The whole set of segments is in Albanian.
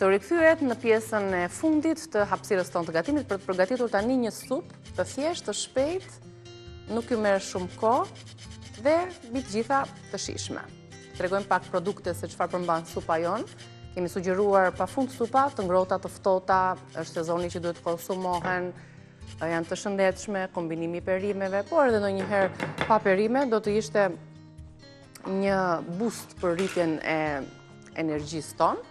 Mirë se u rikthyet në pjesën e fundit të hapësirës tonë të gatimit për të përgatitur tani një supë të thjeshtë, të shpejtë, nuk ju merr shumë kohë dhe mbi të gjitha të shijshme. Tregojmë pak produkte se çfarë përmban supa jonë. Kemi sugjeruar pafund supa të ngrohta, të ftohta, është sezoni që duhet të konsumohen, janë të shëndetshme, kombinimi i perimeve, por edhe ndonjëherë pa perime do të ishte një boost për rritjen e energjisë tonë.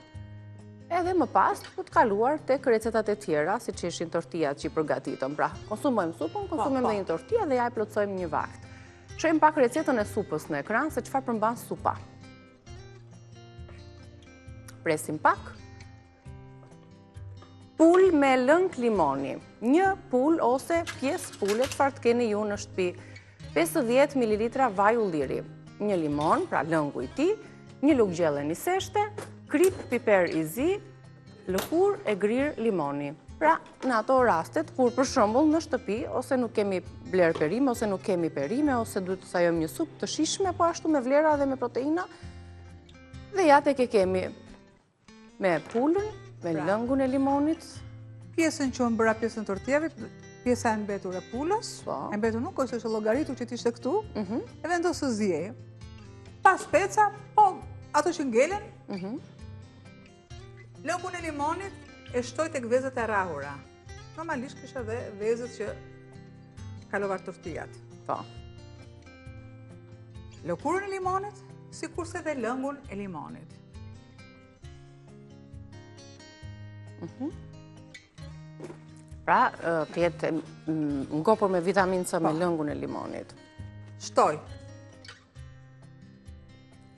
Edhe më pas, për të kaluar tek recetat e tjera, siç ishin tortijat që i përgatitëm. Pra, konsumojmë supën, po, konsumojmë po. dhe një tortija dhe ja e plotësojmë një vakt. Shohim pak recetën e supës në ekran, se çfarë përmban supa. Presim pak. Pulë me lëng limoni. Një pulë ose pjesë pule, çfarë të keni ju në shtëpi. 50 ml vaj ulliri. Një limon, pra lëngu i tij, një lugë gjelle niseshte, kripë piper i zi, lëkurë e grirë limoni. Pra, në ato rastet, kur për shembull në shtëpi, ose nuk kemi blerë perime, ose nuk kemi perime, ose duhet të sajojmë një supë të shijshme, po ashtu me vlera dhe me proteina, dhe ja tek e kemi Me pulën, me pra. lëngun e limonit. Pjesën që unë bëra pjesën e tortijave, pjesa e mbetur e pulës, po. e mbetur nuk është është llogaritur që të ishte këtu, mhm. e vendos të ziejë. Pa speca, po ato që ngelen, mhm. lëngun e limonit e shtoj tek vezët e rrahura. Normalisht kisha dhe vezët që kalova tortijat. Po. Lëkurën e limonit, sikurse dhe lëngun e limonit. Mhm. Pra, të jetë ngopur me vitaminë C me po. lëngun e limonit. Shtoj.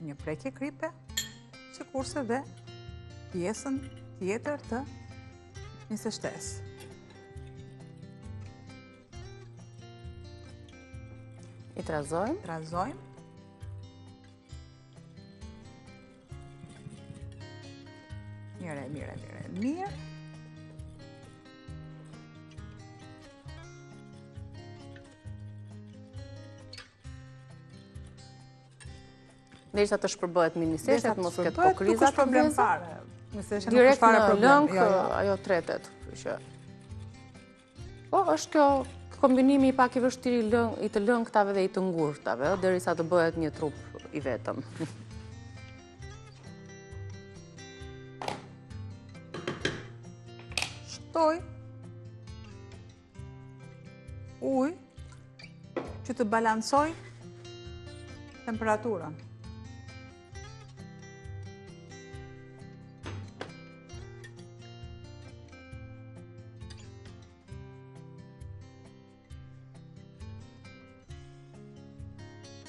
Një prekje kripe, sikurse dhe pjesën tjetër të niseshtes. I trazojmë. Trazojmë. Mirë, mirë, mirë, mirë. Derisa të shpërbëhet mi niseshte, të mos ketë kokrriza. Nuk është problem fare. Direkt në lëng, jo, jo. ajo tretet. Po, është kjo kombinimi i pak i vështirë i lëng, i të lëngëtave dhe i të ngurtave, derisa të bëhet një trup i vetëm. Shtoj ujë që të balancoj temperaturën.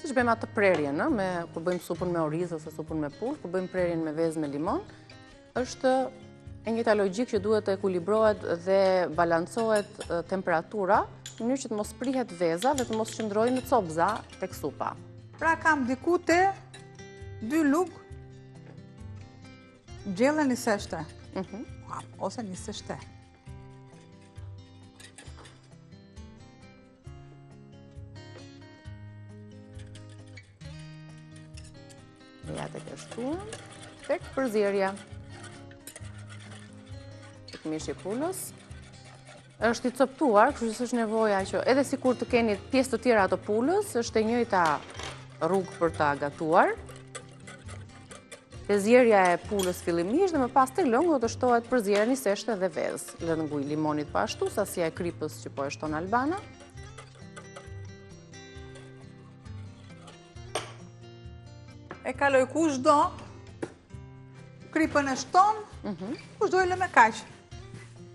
Siç bëjmë atë prerjen, ë, me, kur bëjmë supën me oriz ose supën me pulë, kur bëjmë prerjen me vezë me limon, është e njëjta logjikë që duhet të ekuilibrohet dhe balancohet temperatura, në mënyrë që të mos prihet veza dhe të mos qëndrojë në copëza tek supa. Pra kam diku te dy lugë gjelle niseshte. Mhm. Ose niseshte. Dhe ja tek e shtuam, tek përzierja. Tek mishi i pulës. Është i coptuar, kështu që s'është nevoja që edhe sikur të keni pjesë të tjera të pulës, është e njëjta rrugë për ta gatuar. Përzierja e pulës fillimisht dhe më pas te lëngu do të shtohet përzierja niseshte dhe vezë. Lëngu i limonit po ashtu, sasia e kripës që po e shton Albana. E kaloj kush do, kripën e shton, mhm. kush do e lë me kaq.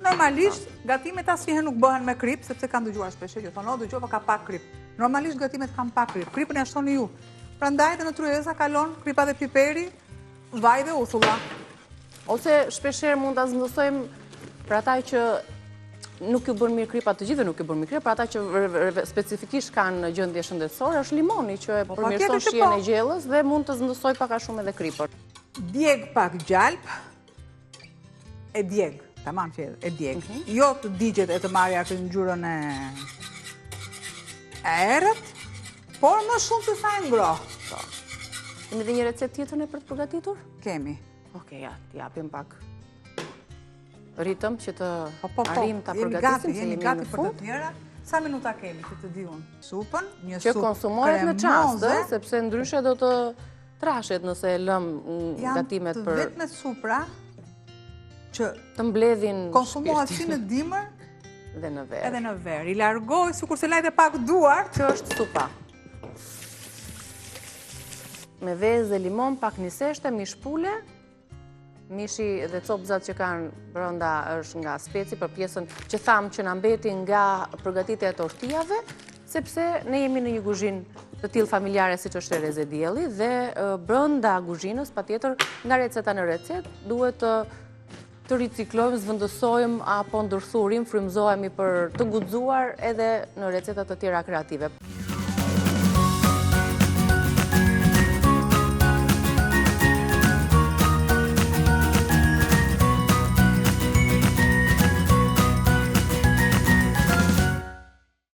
Normalisht, gatimet asnjëherë nuk bëhen me kripë, sepse kam dëgjuar shpesh që thonë, o, dëgjova ka pak kripë. Normalisht gatimet kanë pak kripë, kripën e shtoni ju. Prandaj dhe në tryeza kalon kripa dhe piperi, vaj dhe uthulla. Ose shpeshherë mund ta zëvendësojmë për ata që nuk ju bën mirë kripa, të gjithëve nuk ju bën mirë kripa, për ata që specifikisht kanë gjendje shëndetësore, është limoni që e po, përmirëson shijen po. e gjellës dhe mund të zëvendësojë pak a shumë edhe kripën. Djeg pak gjalpë, e djeg, tamam që e djeg. Mhm. Jo të digjet e të marrë atë ngjyrën e errët, por më shumë se sa e ngroh. Po. Kemi dhe një recetë tjetër ne për të përgatitur? Kemi. Okej, ja, t'i japim pak. Ritëm që të po, po, po, arrijmë ta përgatisim se jemi gati për të tjera. Sa minuta kemi që të di unë? Supën, një supë Që konsumohet në çast, sepse ndryshe do të trashet nëse e lëmë gatimet për... Janë të vetmet supra që të mbledhin konsumohet si në dimër dhe në verë. Edhe në verë. I largoj, sikurse laj dhe pak duart. Kjo është supa. Me vezë dhe limon, pak niseshte, mish pule, Mishi dhe copëzat që kanë brenda është nga speci për pjesën që thamë që na mbeti nga përgatitja e tortijave, sepse ne jemi në një guzhinë të tillë familjare siç është e Rreze Dielli dhe brenda guzhinës patjetër nga receta në recetë duhet të të riciklojmë, zëvendësojmë apo ndërthurim, frymëzohemi për të guxuar edhe në receta të tjera kreative.